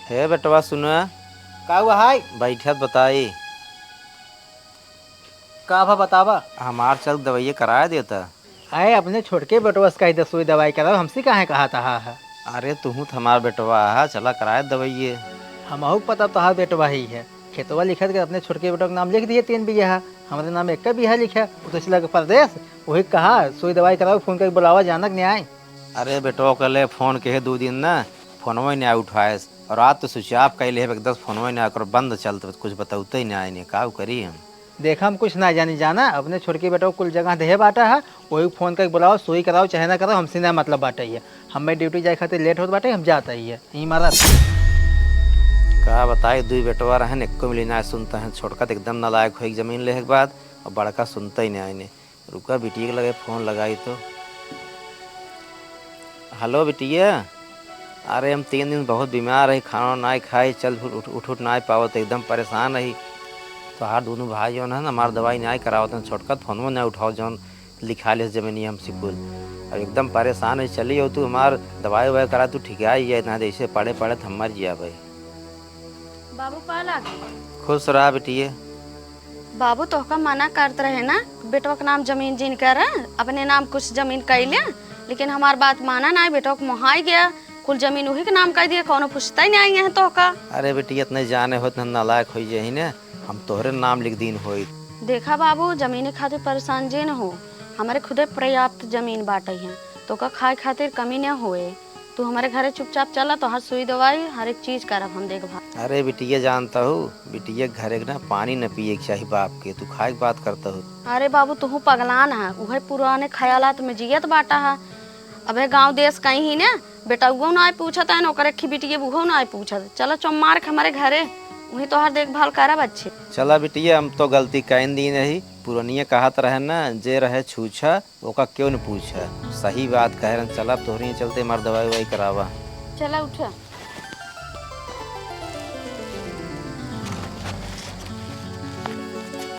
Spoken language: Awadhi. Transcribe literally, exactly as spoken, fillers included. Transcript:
हे बेटवा सुना। का हुआ हाय? बैठत बताई। का भा बतावा? हमार चल दवाइये कराए देता। अरे अपने छोटके बेटवा से कही दे सुई दवाई कराओ, हमसे काहे कहा तहा है? अरे तुहू तो हमार बेटवा है, चला कराए दवाइये। हमहू के पता तोहार बेटवा ही है। खेतवा लिखत के अपने छोटके बेटवा के नाम लिख दिए तीन बीघा, हमरे नाम एक बीघा लिखे। वो तो चला के परदेस, वही कहा सुई दवाई कराओ, फोन करके बुलावा, जानक नहीं आए। अरे बेटवा के ले फोन के दो दिन ना, फोनवा ही नहीं उठाएस। और रात तो स्विच ऑफ कइले है, एकदस फोनवा ही ना ओकर बंद चलत, कुछ बतौते ही ना आइने, का करी हम? देखा, हम कुछ ना जानी जाना, अपने छोटके बेटवा कुल जगह देहे बाटा है, वही फोन करके बुलाओ, सुई कराओ चाहे ना कराओ, हमसे ना मतलब बाटे है। हमें ड्यूटी जाए खातिर लेट होत बाटे, हम जात ही है, यहीं मारा। का बताई, दुई बेटवा रहन, एको मिली ना सुनता है, छोटका तो एकदम नालायक होई जमीन लेहे के बाद, और बड़का सुनता ही ना आइने। रुका, बिटिया के लगे फोन लगाई तो। हेलो बिटिया, अरे हम तीन दिन बहुत बीमार रही, खाना नाई खाई, चल उठ उठ, उठ नाई पावत, एकदम परेशान रही। तोहार दोनों भाई जौन है ना, हमार दवाई नाई करावत हैं, छोटका फोनवो नाई उठाओ, जौन लिखा ले जमीनिया हमसे कुल। अब एकदम परेशान है, चली हो तू हमार दवाई उवाई करा, तू ठीक आई है, ना जैसे पड़े पड़े तो हम मर जिया भाई। बाबू पाला। खुश रहा बिटिया। बाबू तोहका मना करत रहे ना, बेटवा के नाम जमीन जिन कर, अपने नाम कुछ जमीन कइ ले, लेकिन हमार बात माना नाई, बेटवा के मोहाई गया, कुल जमीन उही के नाम कइ दिया, कौनो पूछता ही नाई है तोहका। अरे बिटिया, इतने जाने होत न नालायक होई जही ने, हम तोहरे नाम लिख दीन होई। देखा बाबू, जमीन खातिर परेशान जे न हो, हमरे खुदे पर्याप्त जमीन बाटइ है, तोहका खाए खातिर कमी न होए। तू हमरे घरे चुपचाप चला, तोहार सुई दवाई हर एक चीज करब हम देखभाल। अरे बिटिया, जानता हूँ बिटिया के घरे के ना पानी न पिए के चाही बाप के, तू खाए के बात करता हूँ। अरे बाबू, तुहू पगलान है, उहे पुराने ख्यालात में जियत बाटा है। अबे गाँव देश कहीं ही ने, बेटउओ ना आए पूछत है, ओकर एक बिटिया उहो ना आए पूछत। चला चुम्मार के हमरे घरे, उही तोहार देखभाल करब अच्छे। चला बिटिया, हम तो गलती कइन दी नहीं, पुरनिया कहत रहे ना, जे रहे छूछा ओका क्यों न पूछा। सही बात कह रहन, चला तोहरी चलते हमार दवाई उवाई करावा। चला उठा।